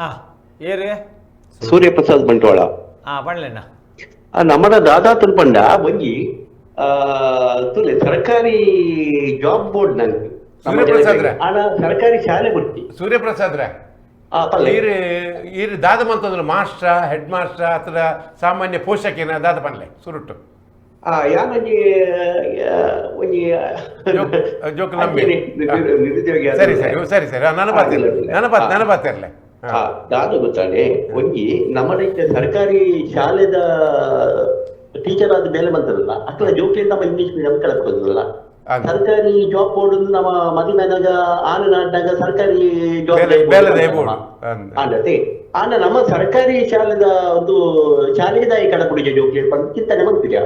ಆ ಏರು. ಸೂರ್ಯಪ್ರಸಾದ್ ಬಂಟ್ವಾಳ. ಆ ಪಣ್ಲೆಣ್ಣ. ಆ ನಮ್ಮನ ದಾದಾ ತುಲ್ಪಂಡ ಒಂಜಿ ಆ ತುಲೆ ಸರ್ಕಾರಿ ಜಾಬ್ ಬೋರ್ಡ್ ನಂಗೆ ಸೂರ್ಯಪ್ರಸಾದ್ರೆ? ಆನ ಸರ್ಕಾರಿ ಶಾಲೆ ಬಿಡ್ತಿ. ಸೂರ್ಯಪ್ರಸಾದ್ರೆ, ಆ ಪಲ್ಲೆ. ಈರ್ ಈರ್ ದಾದ ಮಂತಂದ್ರೆ ಮಾಸ್ಟ್ರ, ಹೆಡ್ ಮಾಸ್ಟ್ರ ಅಥವಾ ಸಾಮಾನ್ಯ ಪೋಷಕೇನ, ದಾದ ಪನ್ಲೆ ಸುರುಟ್ಟು. ಆ ಯಾನೊಂಜಿ ಒಂಜಿ ಜೋಕ್ ನಂಬಿ. ಅಂಚೆನೆ ನಿರುದ್ಯೋಗಿ ಆದ. ಸರಿ ಸರಿ ಸರಿ ಸರಿ ನಾನು ಬಾತಿರ್ಲೆ, ನಾನು ಬಾತ್, ನಾನು ಬಾತಿರ್ಲೆ. ಆ, ದಾದ ಗೊತ್ತಾನೆ, ಒಂಜಿ ನಮ್ಮನೆ ಸರ್ಕಾರಿ ಶಾಲೆದ ಟೀಚರ್ ಆದ ಮೇಲೆ ಬಂತದಲ್ಲ, ಅಕ್ಕಲ ಜೋಕ್ಲಿಂದ ನಮ್ಮ ಇಂಗ್ಲಿಷ್ ಮೀಡಿಯಂ ಕಳಪದಲ್ಲ. ಸರ್ಕಾರಿ ಜಾಬ್ ಬೋರ್ಡ್ ನಮ್ಮ ಮದುವೆನಾಗ ಆನ ನಾಡ್ನಾಗ ಸರ್ಕಾರಿ ಜಾಬ್ ಬೇಲೆ ಬೋರ್ಡ್. ಆಂಡತೆ ಆಂಡ ನಮ್ಮ ಸರ್ಕಾರಿ ಶಾಲೆದ ಒಂದು ಶಾಲೆದಾಯಿ ಕಡಪುಡಿಗೆ ಜೋಕ್ಲಿ ಪಂದ್ ಚಿಂತನೆ ಮಂತಿರ.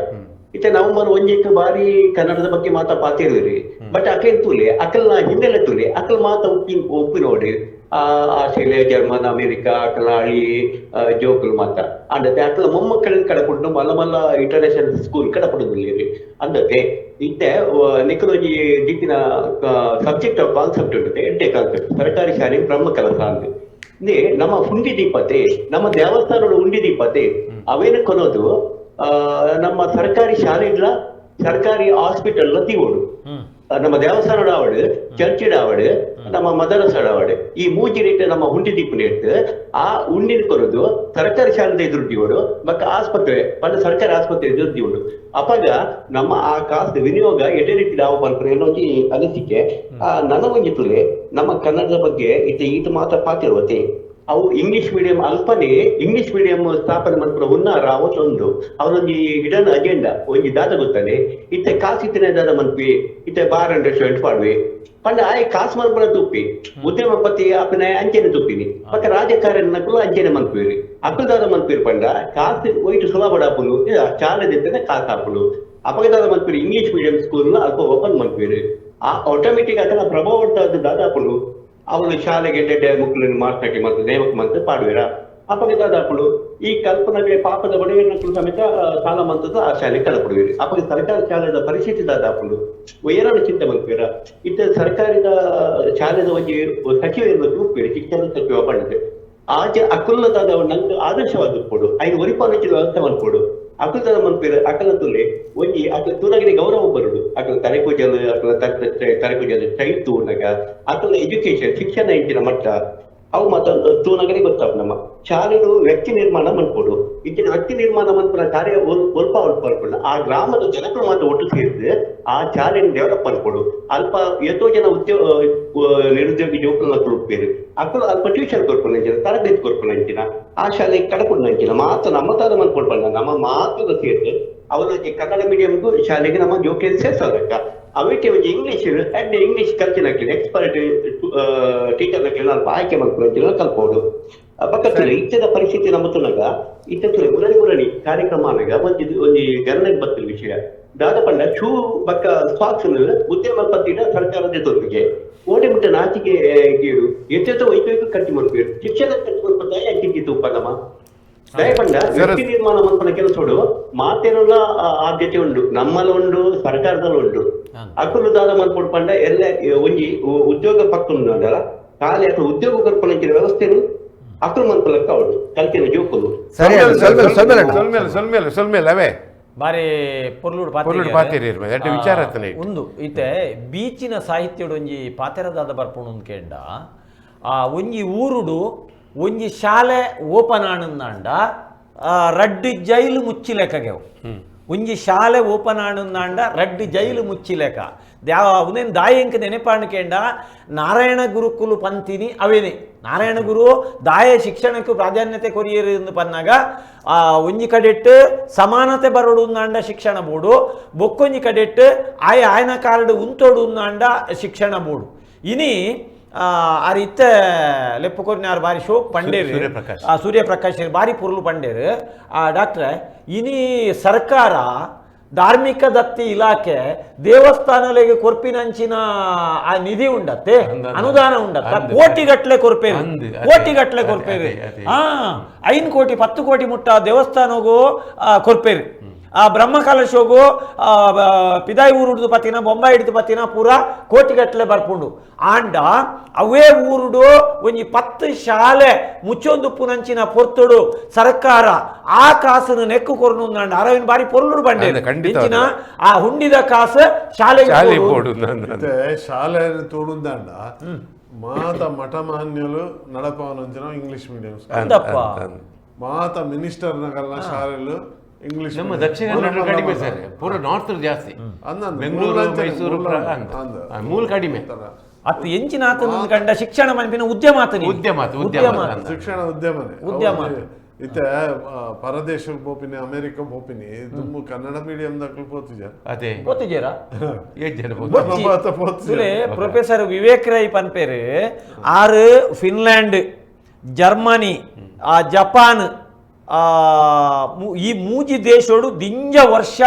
ಇತ್ತೆ ನವೆಂಬರ್ ಒಂಜೆಕ್ ಬಾರಿ ಕನ್ನಡದ ಬಗ್ಗೆ ಮಾತಾ ಪಾತಿರ್ವಿರಿ. ಬಟ್ ಅಕೇನ್ ತೂಲೆ, ಅಕಲ್ನ ಹಿನ್ನೆಲೆ ತೂಲೆ, ಅಕಲ್ ಮಾತ ಉಪ್ಪಿನ ಉಪ್ಪಿನೋಡು ಆ Australia, German, America ಅಕಲ ಅಳಿ ಜೋಕುಲು ಮಾತ ಅಂಡತೆ. ಅಕಲ ಮೊಮ್ಮಕ್ಕಳಿನ ಕಡಪುಂಡು ಮಲ್ಲ ಮಲ್ಲ ಇಂಟರ್ನ್ಯಾಷನಲ್ ಸ್ಕೂಲ್ ಕಡಪುಡುದಿಲ್ಲೇರಿ ಅಂದತೆ. ಇತ್ತೆ ನಿಕಲೊಂಜಿ ದಿಕ್ಕಿನ ಸಬ್ಜೆಕ್ಟ್ ಕಾನ್ಸೆಪ್ಟ್ ಉಂಟು, ಎಡ್ಡೆ ಕಾನ್ಸೆಪ್ಟ್, ಸರ್ಕಾರಿ ಶಾಲೆ ಬ್ರಹ್ಮ ಕೆಲಸ ಅಂದ್. ನೇ ನಮ್ಮ ಹುಂಡಿ ದೀಪತೆ, ನಮ್ಮ ದೇವಸ್ಥಾನದ ಹುಂಡಿ ದೀಪತೆ, ಅವೇನು ಕೊನೋದು ನಮ್ಮ ಸರ್ಕಾರಿ ಶಾಲೆ ಇಲ್ಲ, ಸರ್ಕಾರಿ ಹಾಸ್ಪಿಟಲ್ ತೀವೋಡು. ನಮ್ಮ ದೇವಸ್ಥಾನದ ಆವಡು, ಚರ್ಚಿಡ ಆವಡು, ನಮ್ಮ ಮದರಸದ ಆವಡು, ಈ ಮೂಜಿ ರೀತಿ ನಮ್ಮ ಹುಂಡಿ ದೀಪನ ಇಟ್ಟು ಆ ಹುಂಡಿನ ಕೊರದು ಸರ್ಕಾರಿ ಶಾಲೆದ ಎದುರು ದೀವೋಡು, ಬೊಕ್ಕ ಆಸ್ಪತ್ರೆ ಪಂಡ ಸರ್ಕಾರಿ ಆಸ್ಪತ್ರೆ ಎದುರು ದೀವೋಡು. ಅಪಗ ನಮ್ಮ ಆ ಕಾಸು ವಿನಿಯೋಗ ಎಡೆ ರೀತಿ ನಾವು ಪನ್ಪುನ ಒಂಜಿ ಅನಿಸಿಕೆ. ಆ ನನ್ನ ಒಂಜಿ ತುಲೆ, ನಮ್ಮ ಕನ್ನಡದ ಬಗ್ಗೆ ಇತ್ತೆ ಈತ ಮಾತ್ರ ಪಾತಿರುವತೆ. ಅವು ಇಂಗ್ಲಿಷ್ ಮೀಡಿಯಂ ಅಲ್ಪನೆ ಇಂಗ್ಲಿಷ್ ಮೀಡಿಯಂ ಸ್ಥಾಪನೆ ಮನ್ಪುನ ಹುನ್ನಾರ ಅವತ್ತೊಂದು ಅವನೊಂಜಿ ಹಿಡನ್ ಅಜೆಂಡಾ ಒಂಜಿ ದಾದ ಗೊತ್ತಾನೆ, ಇತ್ತೆ ಕಾಸಿತ್ತಿನ ದಾದ ಮನ್ಪಿ, ಇತ್ತೆ bar and restaurant ಪಾಡ್ವೆ ಪಂಡ ಆಯ್ ಕಾಸು ಮನ್ಪುನ ತುಪ್ಪಿ ಉದ್ಯಮಪತಿ ಅಪನೆ ಅಂಚೆನೆ ತುಪ್ಪಿನಿ. ಪಕ್ಕ ರಾಜಕಾರಣಕ್ಕೂ ಅಂಚೆನೆ ಮನ್ಪುವಿರಿ. ಅಕ್ಕಲ್ ದಾದ ಮನ್ಪೀರ್ ಪಂಡ ಕಾಸು ಒಯ್ಟು ಸುಲಭ ಡಾಪುನು ಚಾಲದಿತ್ತನೆ ಕಾಸು ಹಾಪುನು. ಅಪಗ ದಾದ ಮನ್ಪೀರಿ, English medium school ಅಲ್ಪ ಓಪನ್ ಮನ್ಪೀರಿ. ಆ ಆಟೋಮೆಟಿಕ್ ಅದನ್ನ ಪ್ರಭಾವ ದಾದಾಪುನು. ಅವನು ಶಾಲೆಗೆ ಎಡ್ಡೆ ಮಕ್ಕಳನ್ನು ಮಾಸ್ಟರ್ಗೆ ಮತ್ತು ನೇಮಕ ಮಂತ್ ಪಾಡುವಿರ. ಅಪಗ ದಾದಾಪುಡು ಈ ಕಲ್ಪನೆಗೆ ಪಾಪದ ಬಡವರನ್ನು ಸಮೇತ ಸಾಲ ಮಂತದ್ದು ಆ ಶಾಲೆ ಕಳಪಡುವಿರಿ. ಅಪಗ ಸರ್ಕಾರಿ ಶಾಲೆದ ಪರಿಸ್ಥಿತಿ ದಾದಾಪುಂಡು, ಏನಾದ್ರು ಚಿಂತೆ ಮನ್ಪೀರ. ಇತ್ತ ಸರ್ಕಾರದ ಶಾಲೆದ ಒಂಜಿ ಸಚಿವ ಇರ್ಬೇಕು ಉಪ್ಪೇರಿ, ಶಿಕ್ಷಣ ಸಚಿವ ಪಂಡಿದೆ ಆಚೆ ಅಕುಲ್ಲದಾದ ನಂಗೆ ಆದರ್ಶವಾದ ಕೊಡು, ಐನು ಒರಿಪಾಲೋಚಿನ ವ್ಯವಸ್ಥೆ ಮನ್ಪೊಡು. ಅಕುಲ್ದಾದ ಮನ್ಪೀರ್, ಅಕಲ ತುಲೆ ಒಂಜಿ ಅಕಲ ತೂನಗನೆ ಗೌರವ ಬರುಡು. ಅಕಲ ತಲೆಕೂಜಲು, ಅಕಲ ತಲೆಕೂಜಲು ಸ್ಟೈಲ್ ತೂನಗ, ಅಕಲ ಎಜುಕೇಶನ್ ಶಿಕ್ಷಣ ಇಂಚಿನ ಮಟ್ಟ ಅವು ಮಾತ ತೂನಗನೆ ಗೊತ್ತಾಪ್. ನಮ್ಮ ಶಾಲೆಡು ವ್ಯಕ್ತಿ ನಿರ್ಮಾಣ ಮನ್ಪೊಡು. ಇಂಚಿನ ವ್ಯಕ್ತಿ ನಿರ್ಮಾಣ ಮನ್ಪುನ ಕಾರ್ಯ ಒಲ್ಪ ಒಲ್ಪ ಅಲ್ಪ ಆ ಗ್ರಾಮದ ಜನಕರು ಮಾತ್ರ ಒಟ್ಟು ಸೇರಿದ್ದು ಆ ಶಾಲೆಯನ್ನು ಡೆವಲಪ್ ಮನ್ಪೊಡು. ಅಲ್ಪ ಎಷ್ಟೋ ಜನ ಉದ್ಯೋಗ ನಿರುದ್ಯೋಗಿ ಜೋಕುಲ್ನ ಕೊಡ್ಪೇರು. ಅಕುಲು ಅಲ್ಪ ಟ್ಯೂಷನ್ ಕೊರ್ಪುನಂಚಿನ, ತರಬೇತಿ ಕೊರ್ಪುನಂಚಿನ, ಆ ಶಾಲೆಗೆ ಕಡಪುನಂಚಿನ ಮಾತ್ರ ನಮ್ಮ ತಾದ ಮನ್ಪೊಡು ಪಂಡ ನಮ್ಮ ಮಾತ್ರ ಸೇರ್ದು ಅವರಿಗೆ ಕನ್ನಡ ಮೀಡಿಯಂಗೂ ಶಾಲೆಗೆ ನಮ್ಮ ಜೋಕಿಯನ್ನು ಸೇರ್ಸೋದಕ್ಕ ಅವಿಟಿ ಒಂಜಿ English and English ಕಲ್ತಿನಕ್ಲೆ expert teacher ನಕ್ಲೆ ಅಲ್ಪ ಆಯ್ಕೆ ಮನ್ಪುನಂಚಿನ ಕಲ್ಪೋಡು. ಬೊಕ್ಕ ಇಚ್ಚದ ಪರಿಸ್ಥಿತಿ ನಮ್ಮ ತುನಗ ಇತ್ತ ತುಲೆ ಮುರಣಿ ಮುರಣಿ ಕಾರ್ಯಕ್ರಮ ಅನಗ ಒಂಜಿ ಒಂಜಿ ಗಣನೆಗೆ ಬತ್ತಿನ ವಿಷಯ ದಾದ ಪಂಡ, ಶೂ ಬೊಕ್ಕ ಸಾಕ್ಸ್ ಉದ್ಯಮ ಪತ್ತಿನ ಸರ್ಕಾರದ ತೊಂದಿಗೆ ಓಡೆ ಮುಟ್ಟ ನಾಚಿಕೆ ಗೀಡು ಎತ್ತೆತ್ತೋ ವೈದ್ಯಕ ಖರ್ಚು ಮನ್ಪೇರು, ಶಿಕ್ಷಣ ಖರ್ಚು ಮನ್ಪದ ಯಾಕೆ ತೂಪ ನಮ್ಮ ದಯಪಂಡ ವ್ಯಕ್ತಿ ನಿರ್ಮಾಣ ಮನ್ಪನ ಕೆಲಸೋಡು ಮಾತೇನುಲ್ಲ ಆದ್ಯತೆ ಉಂಡು, ನಮ್ಮಲ್ಲ ಉಂಡು, ಸರ್ಕಾರದಲ್ಲ ಉಂಡು. ಅಕುಲು ದಾದ ಮನ್ಪೊಡು ಪಂಡ ಎಲ್ಲ ಒಂಜಿ ಉದ್ಯೋಗ ಪಕ್ಕ ಉಂಡಲ್ಲ ಖಾಲಿ ಅಕುಲು ಉದ್ಯೋಗ ಕೊರ್ಪುನಂಚಿನ ವ್ಯವಸ್ಥೆನು ಅಕುಲು ಮನ್ಪಲಕ್ಕ ಅವಳು ಕಲ್ತಿನ ಜೋಕುಲು. ಸರಿ ಅಣ್ಣ, ಸೊಲ್ಮೆಲ್ ಸೊಲ್ಮೆಲ್ ಅಣ್ಣ. ಸೊಲ್ಮೇಲೆ ಸೊಲ್ಮೇಲೆ ಸೊಲ್ಮೇಲೆ ಅವೇ. ಬಾರಿ ಪೊರ್ಲುಡು. ಪೊರ್ಲುಡು ಪಾತೆರ ಇರ್ಬೋದು. ಎಡ್ಡೆ ವಿಚಾರ ಆತನ ಇಟ್ಟು. ಉಂದು ಇತ್ತೆ ಬೀಚಿನ ಸಾಹಿತ್ಯಡು ಒಂಜಿ ಪಾತೆರದಾದ ಬರ್ಪುಂಡು ಕೇಂಡ. ಆ ಒಂಜಿ ಊರುಡು ಒಂಜಿ ಶಾಲೆ ಓಪನ್ ಆಣಂದಾಂಡ ರಡ್ಡು ಜೈಲು ಮುಚ್ಚಿಲೆಕ್ಕಗೆವು. ಒಂಜಿ ಶಾಲೆ ಓಪನ್ ಆಣಂದಾಂಡ ರಡ್ಡು ಜೈಲು ಮುಚ್ಚಿಲೆಕ್ಕ ದ್ಯಾವ. ಉಂದೇನ್ ದಾಯಂಕ ನೆನಪಾಣ್ ಕೇಂಡ, ನಾರಾಯಣ ಗುರುಕುಲು ಪಂತಿನಿ ಅವೇನೆ. ನಾರಾಯಣ ಗುರು ದಾಯ ಶಿಕ್ಷಣಕ್ಕೆ ಪ್ರಾಧಾನ್ಯತೆ ಕೊರಿಯರು ಎಂದು ಪನ್ನಾಗ, ಆ ಒಂಜಿ ಕಡೆಟ್ ಸಮಾನತೆ ಬರೋಡು ಉಂದಾಂಡ ಶಿಕ್ಷಣ ಬೋಡು, ಬೊಕ್ಕೊಂಜಿ ಕಡೆಟ್ ಆಯ ಆಯನ ಕಾರ್ಡ್ ಉಂತೋಡು ಉಂದಾಂಡ ಶಿಕ್ಷಣ ಬೋಡು. ಇನಿ ಆರ್ ಇತ್ತೆ ಲೆಪ್ಪು ಕೊರ್ನಾರ್ ಬಾರಿ ಶೋಕ್ ಪಂಡೇರು. ಸೂರ್ಯಪ್ರಕಾಶ್. ಆ ಸೂರ್ಯಪ್ರಕಾಶ್ ಬಾರಿ ಪುರ್ಲು ಪಂಡೇರು. ಆ ಡಾಕ್ಟ್ರೆ, ಇನಿ ಸರ್ಕಾರ ಧಾರ್ಮಿಕ ದತ್ತಿ ಇಲಾಖೆ ದೇವಸ್ಥಾನಗಳಿಗೆ ಕೊರ್ಪಿನಂಚಿನ ಆ ನಿಧಿ ಉಂಡತ್ತೆ, ಅಂದ್ ಅಂದ್. ಅನುದಾನ ಉಂಡತ್ತ, ಅಂದ್. ಕೋಟಿಗಟ್ಲೆ ಕೊರ್ಪೇರು. ಅಂದ್, ಅದೇ, ಕೋಟಿಗಟ್ಲೆ ಅದೇ, ಕೊರ್ಪೇರು. ಅದೇ, ಅದೇ. ಆ 5 ಕೋಟಿ 10 ಕೋಟಿ ಮುಟ್ಟ ದೇವಸ್ಥಾನಗೂ ಕೊರ್ಪೇರು. ಆ ಬ್ರಹ್ಮಕಲಶೋಗು ಪಿದಾಯಿ ಊರುಡ್ದು ಪತ್ತಿನ ಬೊಂಬಾಯಿ ಹಿಡ್ದು ಪತ್ತಿನ ಪೂರ ಕೋಟಿಗಟ್ಟಲೆ ಬರ್ಪುಂಡು. ಆಂಡ ಅವೇ ಊರುಡು ಒಂಜಿ 10 ಶಾಲೆ ಮುಚ್ಚೊಂದು ಪುನಂಚಿನ ಪೊರ್ತುಡು ಸರ್ಕಾರ ಆ ಕಾಸನ್ನು ನೆಕ್ಕು ಕೊರ್ನು ಅರವಿಂದ್ ಬಾರಿ ಪೊರ್ಲುಡು ಬಂಡೆ ಖಂಡಿತ ಆ ಹುಂಡಿದ ಕಾಸು ಶಾಲೆ ಶಾಲೆ ತೋಡುಂದಾಂಡ ಮಾತ ಮಠ ಮಾನ್ಯಲು ನಡಪವನಂಚಿನ ಇಂಗ್ಲಿಷ್ ಮೀಡಿಯಂ ಮಾತ ಮಿನಿಸ್ಟರ್ ನಗಲ್ಲ ಶಾಲೆಲು ಇಂಗ್ಲಿಷ್. ನಮ್ಮ ದಕ್ಷಿಣ ಕನ್ನಡ ಕಡಿಮೆ ಸರ್, ಪೂರ ನಾರ್ತ್ ಜಾಸ್ತಿ, ಬೆಂಗಳೂರು ಮೈಸೂರು ಮೂಲ ಕಡಿಮೆ. ಅತ್ತು ಎಂಚಿನ ಆತನ ಕಂಡ ಶಿಕ್ಷಣ ಮನ್ಪಿನ ಉದ್ಯಮ ಆತನ ಉದ್ಯಮ ಉದ್ಯಮ ಶಿಕ್ಷಣ ಉದ್ಯಮನೇ ಉದ್ಯಮ. ಇತ್ತೆ ಪರದೇಶಕ್ಕೆ ಪೋಪಿನಿ ಅಮೆರಿಕ ಪೋಪಿನಿ ತುಂಬ ಕನ್ನಡ ಮೀಡಿಯಂ ದಾಖಲು ಪೋತಿಜ ಅದೇ ಪೋತಿಜೇರಾ ಪೋತಿಜೆ. ಪ್ರೊಫೆಸರ್ ವಿವೇಕ್ ರೈ ಪನ್ಪೇರು ಆರು Finland, Germany, Japan ಈ ಮೂಜಿ ದೇಶೋಡು ದಿಂಜ ವರ್ಷ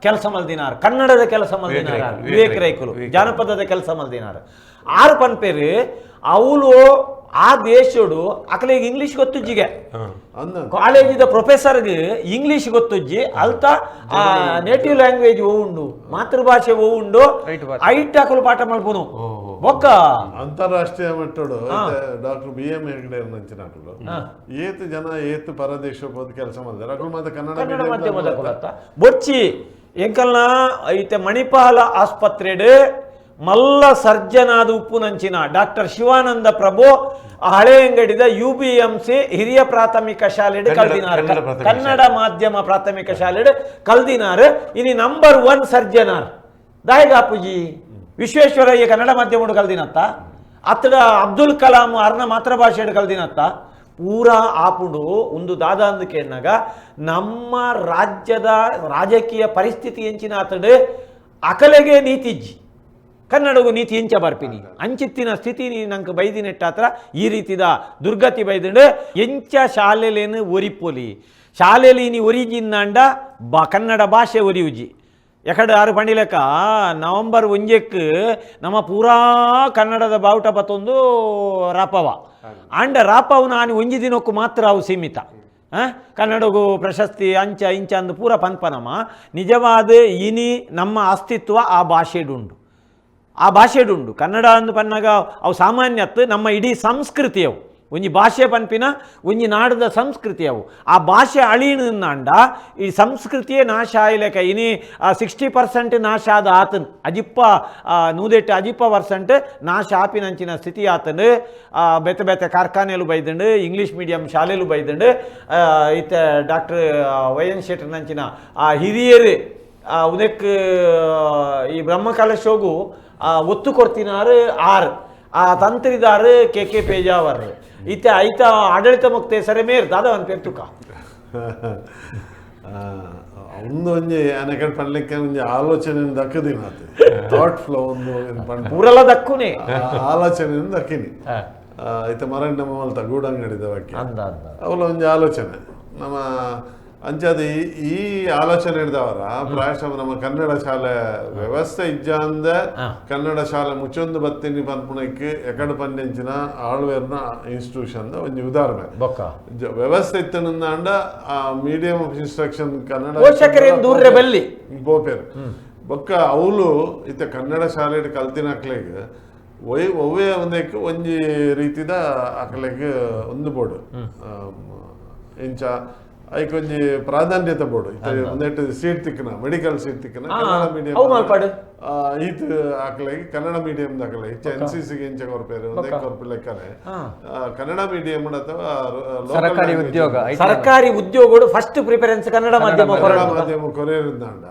ಕೆಲಸ ಮಲ್ದಿನಾರ್, ಕನ್ನಡದ ಕೆಲಸ ಮಲ್ದಿನಾರ ವಿವೇಕ್ ರೈಕುಲು, ಜಾನಪದದ ಕೆಲಸ ಮಲ್ದಿನಾರ್. ಆರು ಪನ್ಪೇರು ಅವಳು ಆ ದೇಶೋಡು ಅಕಲಿಗೆ ಇಂಗ್ಲಿಷ್ ಗೊತ್ತುಜ್ಜಿಗೆ, ಕಾಲೇಜಿದ ಪ್ರೊಫೆಸರ್ಗೆ ಇಂಗ್ಲಿಷ್ ಗೊತ್ತುಜ್ಜಿ, ಅಲ್ತ ಆ ನೇಟಿವ್ ಲ್ಯಾಂಗ್ವೇಜ್ ಉಂಡು, ಮಾತೃಭಾಷೆ ಉಂಡು, ಐಟ್ ಅಕಲು ಪಾಠ ಮಲ್ಪುನು ಬೊಕ್ಕ ಅಂತಾರಾಷ್ಟ್ರೀಯ ಮಟ್ಟಡು doctor B M Hegde ನಂಚಿನ ಏತು ಜನ ಏತು ಪರದೇಶ ಹೋದ ಕೆಲಸ ಮಾಡಿದಾರೆ ಅಕಲು ಮಾತ್ರ ಕನ್ನಡ ಮಾಧ್ಯಮದ ಕುಲತ್ತ ಬೊಚ್ಚಿ ಎಂಕಲ್ನ ಐತೆ ಮಣಿಪಾಲ ಆಸ್ಪತ್ರೆಡ್ ಮಲ್ಲ ಸರ್ಜನಾದ ಉಪ್ಪುನಂಚಿನ ಡಾಕ್ಟರ್ ಶಿವಾನಂದ ಪ್ರಭು ಹಳೆಯಂಗಡಿದ you B M C ಹಿರಿಯ ಪ್ರಾಥಮಿಕ ಶಾಲೆಡ್ ಕಲ್ದಿನಾರ್, ಕನ್ನಡ ಮಾಧ್ಯಮ ಪ್ರಾಥಮಿಕ ಶಾಲೆಡ್ ಕಲ್ದಿನಾರ್. ಇನಿ ನಂಬರ್ 1 ಸರ್ಜನಾರ್ ದಾಯಗಾಪುಜಿ ವಿಶ್ವೇಶ್ವರಯ್ಯ ಕನ್ನಡ ಮಾಧ್ಯಮಡು ಕಲ್ದಿನತ್ತ, ಅತ್ತಡ ಅಬ್ದುಲ್ ಕಲಾಂ ಅರ್ನ ಮಾತೃಭಾಷೆಡು ಕಲ್ದಿನತ್ತ. ಪೂರಾ ಆಪುಂಡು ಒಂದು ದಾದ ಅಂದು ಕೇಳಿನಾಗ ನಮ್ಮ ರಾಜ್ಯದ ರಾಜಕೀಯ ಪರಿಸ್ಥಿತಿ ಎಂಚಿನ ಆತಡು ಅಕಲೆಗೆ ನೀತಿಜ್ಜಿ, ಕನ್ನಡಗೂ ನೀತಿ ಎಂಚ ಬರ್ಪಿನಿ ಅಂಚಿತ್ತಿನ ಸ್ಥಿತಿ ನಂಗೆ ಬೈದಿನೆಟ್ಟಾತ್ರ ಈ ರೀತಿದ ದುರ್ಗತಿ ಬೈದಿಂಡು. ಎಂಚ ಶಾಲೆಲೇನು ಒರಿಪೊಲಿ, ಶಾಲೆಲಿ ನೀ ಒರಿಜಿಂದಾಂಡ ಬಾ ಕನ್ನಡ ಭಾಷೆ ಒರಿಯುಜಿ. ಯಾಕಡೆ ಆರು ಪಂಡಿಲೆಕ್ಕ ನವಂಬರ್ 1 ನಮ್ಮ ಪೂರಾ ಕನ್ನಡದ ಬಾವುಟ ಬತ್ತೊಂದು ರಾಪವ ಆಂಡ ರಾಪವನ ಆನಿ ಒಂಜಿ ದಿನಕ್ಕೂ ಮಾತ್ರ ಅವು ಸೀಮಿತ. ಕನ್ನಡಗೂ ಪ್ರಶಸ್ತಿ ಅಂಚ ಇಂಚ ಅಂದು ಪೂರ ಪನ್ಪನಮ ನಿಜವಾದ ಇನಿ ನಮ್ಮ ಅಸ್ತಿತ್ವ ಆ ಭಾಷೆಡುಂಡು, ಆ ಭಾಷೆಡುಂಡು. ಕನ್ನಡ ಅಂದು ಪನ್ನಾಗ ಅವು ಸಾಮಾನ್ಯತ್ತು ನಮ್ಮ ಇಡೀ ಸಂಸ್ಕೃತಿಯವು ಒಂಜಿ ಭಾಷೆ ಪನ್ಪಿನ ಒಂಜಿ ನಾಡದ ಸಂಸ್ಕೃತಿ ಅವು. ಆ ಭಾಷೆ ಅಳಿನಾಂಡ ಈ ಸಂಸ್ಕೃತಿಯೇ ನಾಶ ಆಯ್ಲೆಕ ಇನಿ 60% ನಾಶ ಆದ ಆತನ್ ಅಜಿಪ್ಪ ನೂದೆಟ್ಟು ಅಜಿಪ್ಪ ಪರ್ಸೆಂಟ್ ನಾಶ ಆಪಿನಂಚಿನ ಸ್ಥಿತಿ ಆತನು. ಬೇತೆ ಬೇತೆ ಕಾರ್ಖಾನೆಲು ಬೈದಂಡು, ಇಂಗ್ಲೀಷ್ ಮೀಡಿಯಂ ಶಾಲೆಲು ಬೈದಂಡು. ಇತ್ತ doctor Y N ಶೆಟ್ಟರ್ನಂಚಿನ ಆ ಹಿರಿಯರು ಉದಕ್ಕೆ ಈ ಬ್ರಹ್ಮಕಲಶೋಗು ಒತ್ತು ಕೊಡ್ತಿನಾರು ಆರ್ ಆ ತಂತ್ರಿದಾರು ಕೆ ಕೆ ಪೇಜಾವರ್ ಇತ್ತೆ ಐತ ಆಡಳಿತ ಮುಕ್ತೆ ಸರಿ ಮೇರ್ ದಾದ ಒಂದು ಪೆರ್ತುಕ ಒಂದು ಒಂಜಿ ಅನಕಡೆ ಪನ್ಲಿಕ್ಕೆ ಒಂಜಿ ಆಲೋಚನೆ ದಕ್ಕದಿನ ಥಾಟ್ ಫ್ಲೋ ಒಂದು ಪೂರಲ್ಲ ದಕ್ಕುನೆ ಆಲೋಚನೆ ದಕ್ಕಿನಿ. ಐತ ಮರಂಡ ಮಲ್ತ ಗೂಡಂಗಡಿದ ಬಗ್ಗೆ ಅವಳ ಒಂಜಿ ಆಲೋಚನೆ ನಮ್ಮ ಅಂಚಾದ ಈ ಆಲೋಚನೆ ಹಿಡ್ದವರ ಪ್ರಾಯಶಃ ನಮ್ಮ ಕನ್ನಡ ಶಾಲೆ ವ್ಯವಸ್ಥೆ ಇಜ್ಜಾಂದ ಕನ್ನಡ ಶಾಲೆ ಮುಚ್ಚೊಂದು ಬತ್ತೀನಿ ಪನ್ಪುಣಕ್ಕೆ ಎಕಡೆ ಪನ್ನೆಂಚಿನ ಆಳ್ವೇರ್ನ ಇನ್ಸ್ಟಿಟ್ಯೂಷನ್ ಒಂಜಿ ಉದಾಹರಣೆ. ವ್ಯವಸ್ಥೆ ಇತ್ತನಂದ ಆ medium of instruction Kannada ಬೋಪೇರು ಬೊಕ್ಕ ಅವಳು ಇತ್ತ ಕನ್ನಡ ಶಾಲೆ ಕಲ್ತಿನ ಅಕ್ಲೆಗ್ ಒವ್ವೇ ಒಂದಕ್ಕೆ ಒಂಜಿ ರೀತಿದ ಅಕ್ಲೆಗ್ ಒಂದು ಬೋರ್ಡು ಇಂಚ ಐಕ್ ಒಂಜಿ ಪ್ರಾಧಾನ್ಯತೆ ಬೋರ್ಡು ಒಂದೆಟ್ಟು ಸೀಟ್ ತಿಕ್ಕನ ಮೆಡಿಕಲ್ ಸೀಟ್ ತಿಕ್ಕನ ಕನ್ನಡ ಮೀಡಿಯಂ ಈತ ಆಕಲೆಗ್ ಕನ್ನಡ ಮೀಡಿಯಂ ದಾಖಲೆ ಹೆಚ್ಚು ಎನ್ ಸಿ ಸಿಗೆ ಇಂಚ ಕೊರ್ಪೇರು ಒಂದೇ ಕೊರ್ಪು ಲೆಕ್ಕನೆ ಕನ್ನಡ ಮೀಡಿಯಂ ಅಥವಾ ಸರ್ಕಾರಿ ಉದ್ಯೋಗ ಸರ್ಕಾರಿ ಉದ್ಯೋಗಗಳು ಫಸ್ಟ್ ಪ್ರಿಫರೆನ್ಸ್ ಕನ್ನಡ ಮಾಧ್ಯಮ ಕನ್ನಡ ಮಾಧ್ಯಮ ಕೊರೆಯರಿಂದಾಂಡ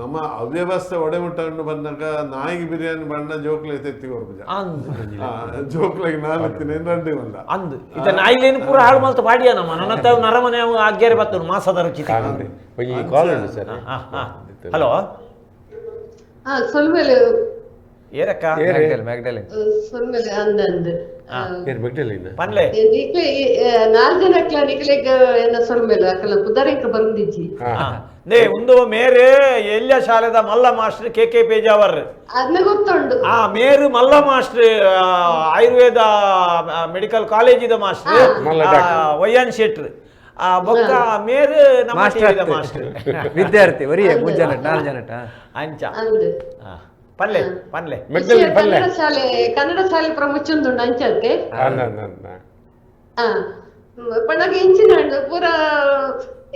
ನಮ್ಮ ಅವ್ಯವಸ್ಥೆ ಒಡೆಮುಟ್ಟಂಡು ಬಂದಾಗ ನಾಯಿಗೆ ಬಿರಿಯಾನಿ ಬಣ್ಣ ಜೋಕ್ಲೆ ತೆತ್ತಿ ಕೊರ್ಪುಜ ಜೋಕ್ಲೆಗೆ ನಾಲ್ಕು ರಂಡಿ ಬಂದ ಅಂದು ಇತ ನಾಯಿಲೇನು ಪೂರ ಹಾಳು ಮಲ್ತ ಪಾಡಿಯ ನಮ್ಮ ನನ್ನ ನರಮನೆ ಆಗ್ಯಾರೆ ಬರ್ತನು ಮಾಸದ ರುಚಿ. ಸರ್ ಹಲೋ ಸೊಲ್ಮೆಲೆ ಏರಕ್ಕ ಸೊಲ್ಮೆಲೆ ಅಂದ ಅಂದ ಪನ್ಲೆ ನಿಕ್ಲೆ ನಾಲ್ ಜನ ಅಕ್ಲ ನಿಕ್ಲೆಗ್ ಏನ ಸೊಲ್ಮೆಲೆ ಅಕಲ ಪುದರಿಂಕ ಬಂದಿಜ್ಜಿ. ನೇ ಒಂದು ಮೇರೆ ಎಲ್ಲ ಶಾಲೆದ ಮಲ್ಲ master K K Pejawar ಅದನ್ನ ಗೊತ್ತುಂಡು. ಆ ಮೇರು ಮಲ್ಲ ಮಾಸ್ಟರ್ ಆಯುರ್ವೇದ ಮೆಡಿಕಲ್ ಕಾಲೇಜಿದ master Y N ಶೆಟ್ರ್. ಆ ಬೊಕ್ಕ ಮೇರು ನಮ್ಮ ಮಾಸ್ಟರ್ ಟಿವಿದ ಮಾಸ್ಟರ್. ವಿದ್ಯಾರ್ಥಿ ಒರಿಯೇ ಮೂರು ಜನ ನಾಲ್ಕು ಜನ ಅಂಚ. ಅಂದ್. ಆ, ಪಲ್ಲೆ ಪಲ್ಲೆ. ಮೆಗ್ದಲ್ಲಿ ಪಲ್ಲೆ. ಕನ್ನಡ ಶಾಲೆ, ಕನ್ನಡ ಶಾಲೆ ಪ್ರಮುಖ ಅಂಚತ್ತೆ. ಅಂದ ಅಂದ ಅಂದ. ಆ ಪಂಡಾಗ ಇಂಚಿನ ಪೂರ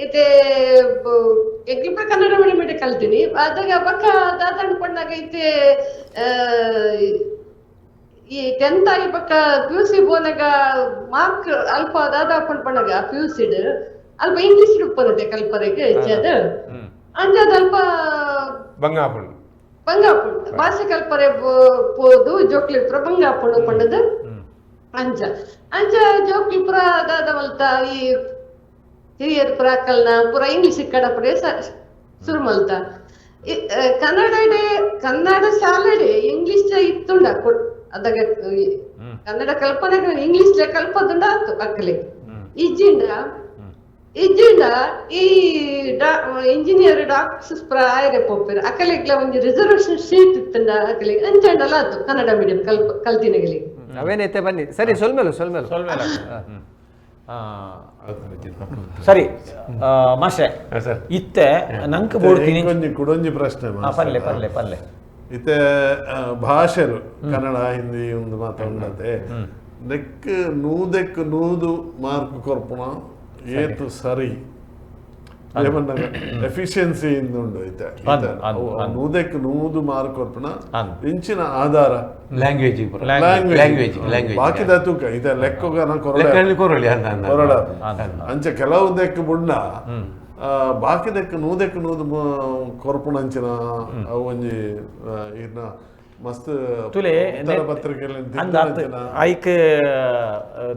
ಇತ್ತೆ ಎಂಕ್ಲು ಪೂರ ಕನ್ನಡ ಮೀಡಿಯಂ ಕಲ್ತೀನಿ. ಅದಾಗ ಬಕ್ಕ ದಾದಾಂಡ್ ಪಂಡಾಗ ಇತ್ತೆ ಈ 10th ಆಗಿ ಪಕ್ಕ P U C ಪೋನಾಗ mark ಅಲ್ಪ ದಾದ ಹಾಕೊಂಡ್ ಪಂಡಾಗ P U ಸಿಡ್ ಅಲ್ಪ ಇಂಗ್ಲಿಷ್ ಉಪ್ಪನತೆ ಕಲ್ಪರೆಗೆ ಹೆಚ್ಚಾದ ಅಂಚಾದ ಅಲ್ಪ ಬಂಗಾಪುಂಡು. ಬಂಗಾಪುಂಡು ಭಾಷೆ ಕಲ್ಪರೆ ಪೋದು ಜೋಕ್ಲಿ ಪೂರ ಬಂಗಾಪುಂಡು ಪಂಡದು. ಅಂಚ ಅಂಚ ಜೋಕ್ಲಿ ಪೂರ ದಾದ ಮಲ್ತ ಈ ಹಿರಿಯರ್ ಪೂರ ಕಲ್ನ ಪೂರ ಇಂಗ್ಲಿಷ್ ಕಡಪಡೆ ಶುರು ಮಲ್ತ. ಕನ್ನಡ ಕನ್ನಡ ಶಾಲೆಡೆ ಇಂಗ್ಲಿಷ್ ಇತ್ತುಂಡ ಅದಾಗ ಈ ಕನ್ನಡ ಕಲ್ಪನೆ ಇಂಗ್ಲಿಷ್ ಕಲ್ಪದುಂಡ ಆತು ಅಕ್ಕಲಿ. ಇಜ್ಜಿಂಡ ಇಜ್ಜಿಂಡ ಈ ಇಂಜಿನಿಯರ್ ಡಾಕ್ಟರ್ಸ್ ಪೂರ ಆಯರೆ ಪೋಪೆರ್ ಅಕಲೆಗ್ಲ ಒಂಜಿ ರಿಸರ್ವೇಶನ್ ಶೀಟ್ ಇತ್ತುಂಡ ಅಕಲೆ ಅಂಚಾಂಡಲ ಆತು ಕನ್ನಡ ಮೀಡಿಯಂ ಕಲ್ತಿನಗಲಿ. ಅವೇನೈತೆ ಬನ್ನಿ ಸರಿ ಸೊಲ್ಮೇಲು ಸೊಲ್ಮೇಲು. ಸೊಲ್ಮೇಲೆ. ಆ, ಸರಿ ಮಾಸ್ಟ್ರೆ. ಸರ್. ಇತ್ತೆ ನಂಕ್ ಬೋಡ್ತೀನಿ. ಇಂಕೊಂಜಿ ಕುಡೊಂಜಿ ಪ್ರಶ್ನೆ ಆ, ಪಲ್ಲೆ ಪಲ್ಲೆ ಪಲ್ಲೆ. ಇತ್ತೆ ಭಾಷೆಲು ಕನ್ನಡ ಹಿಂದಿ ಒಂದು ಮಾತಾಡತೆ ನೆಕ್ ನೂದೆಕ್ ನೂದು ಮಾರ್ಕ್ ಕೊರ್ಪುಣ ಏತು ಸರಿ ಎಫಿಷಿಯನ್ಸಿ ಇಂದುಂಡು ಇತ್ತೆ. ಅಂದ್, ಅಂದ್, ಅಂದ್. ನೂದೆಕ್ ನೂದು ಮಾರ್ಕ್ ಕೊರ್ಪುಣ ಅಂದ್. ಇಂಚಿನ ಆಧಾರ language. Language. Language language. ಬಾಕಿದ ತೂಕ ಇದೆ ಲೆಕ್ಕಗನ ಕೊರಡೆ ಲೆಕ್ಕಲ್ಲಿ ಕೊರೊಳಿ ಅಂದ ಅಂದ. ಕೊರಡ ಅಂದ್. ಅಂಚ ಕೆಲವು ದೆಕ್ ಬುಡ್ನ ಬಾಕಿ ದೆಕ್ ನೂದೆಕ್ ನೂದು ಕೊರ್ಪುಣಂಚಿನ ಅವು ಒಂಜಿ ಇರ್ನ ಮಸ್ತ್ ತುಲೆ ಉತ್ತರ ಪತ್ರಿಕೆಯಲ್ಲಿ ಅಂದ ಅತ್ ಐಕ್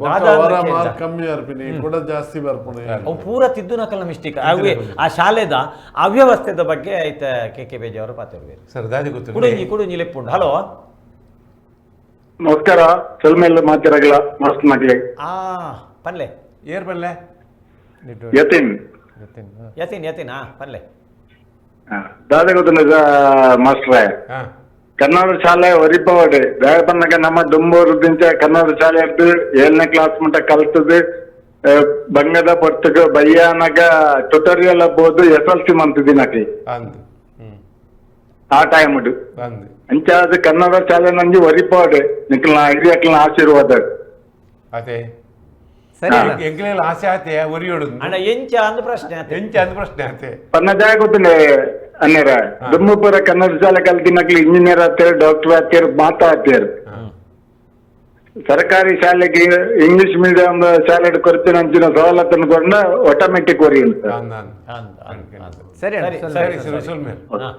ದಾದಾ ಅವರ ಅಂದ್ ಮಾರ್ಕ್ ಕಮ್ಮಿ ಅರ್ಪಿನಿ ಕೂಡ ಜಾಸ್ತಿ ಬರ್ಪುನಿ. ಅವು ಪೂರ ತಿದ್ದುನಕಲ್ನ ಮಿಸ್ಟೇಕ್ ಅವೇ. ಆ ಶಾಲೆದ ಅವ್ಯವಸ್ಥೆದ ಬಗ್ಗೆ ಐತ ಕೆ ಕೆ ಬೇಜಿ ಅವರು ಪಾತಿರ್ಬೇರು. ಸರ್ ದಾದಿ ಗೊತ್ತು. ಕುಡುಂಜಿ ಕುಡುಂಜಿ ಲೆಪ್ಪುಂಡು. ಹಲೋ. ನಮಸ್ಕಾರ, ಸೊಲ್ಮೇಲ್ ಮಾತಿರಗಲ ಮಸ್ತ್ ಮಕ್ಳಿಗೆ. ಆ ಪಲ್ಲೆ. ಏರ್ ಪಲ್ಲೆ. ಯತೀನ್. ಯತೀನ್ ಯತೀನ್ ಆ ಪಲ್ಲೆ. ದಾದ ಗೊತ್ತುಂಡ ಮಾಸ್ಟ್ರೆ, ಹಾ. ಕನ್ನಡ ಶಾಲೆ ಒರಿಪವಾಡು ಬೇಗ ಬಂದಾಗ ನಮ್ಮ ದುಂಬೂರು ದಿಂಚ ಕನ್ನಡ ಶಾಲೆ ಇದ್ದು 7ನೇ ಕ್ಲಾಸ್ ಮಟ್ಟ ಕಲ್ತದ್ದು ಬಂಗದ ಪೊರ್ತುಗು ಬಯ್ಯಾನಾಗ ಟ್ಯುಟೋರಿಯಲ್ ಬೋದು S L C ಮಂತಿದಿನಕಿ ಅಂದ್ ಹ್ಮ್. ಆ ಟೈಮ್ ಅಂದ್. ಅಂಚಾದ ಕನ್ನಡ ಶಾಲೆ ನಂಜಿ ಒರಿಪವಾಡು ನಿಕ್ಲ ಹಿರಿಯಕ್ಲ ಆಶೀರ್ವಾದ. ಅದೇ. ಸರಿ ಅಣ್ಣ. ಎಂಕ್ಲೆಲ್ಲ ಆಸೆ ಆತೆ ಒರಿಯೋಡು. ಅಣ್ಣ ಎಂಚ ಅಂದ್ ಪ್ರಶ್ನೆ ಆತೆ. ಎಂಚ ಅಂದ್ ಪ್ರಶ್ನೆ ಆತೆ. ಪನ್ನ ಜಾಗ ಗೊತ್ತುಂಡೆ ಅನ್ನೇರ ದುಮ್ಮಪುರ ಕನ್ನಡ ಶಾಲೆ ಕಲ್ತಿನಕ್ಲು ಇಂಜಿನಿಯರ್ ಆಗ್ತಾರೆ, ಡಾಕ್ಟರ್ ಆಗ್ತಾರೆ, ಮಾತಾ ಆಗ್ತಾರೆ. ಸರ್ಕಾರಿ ಶಾಲೆಗೆ ಇಂಗ್ಲಿಷ್ ಮೀಡಿಯಂ ಶಾಲೆ ಕೊರತಿನ ಅಂಚಿನ ಸವಲತ್ತನ್ನು ಕೊಂಡ ಆಟೋಮೆಟಿಕ್ ಒರಿ ಅಂತ. ಅಂದ್ ಅಂದ್. ಅಂದ್ ಅಂದ್ ಅಂದ್. ಸರಿ ಅಣ್ಣ, ಸರಿ ಸೊಲ್ಮೇಲು. ಸರಿ ಸರಿ ಸೊಲ್ಮೇಲು. ಹಾ.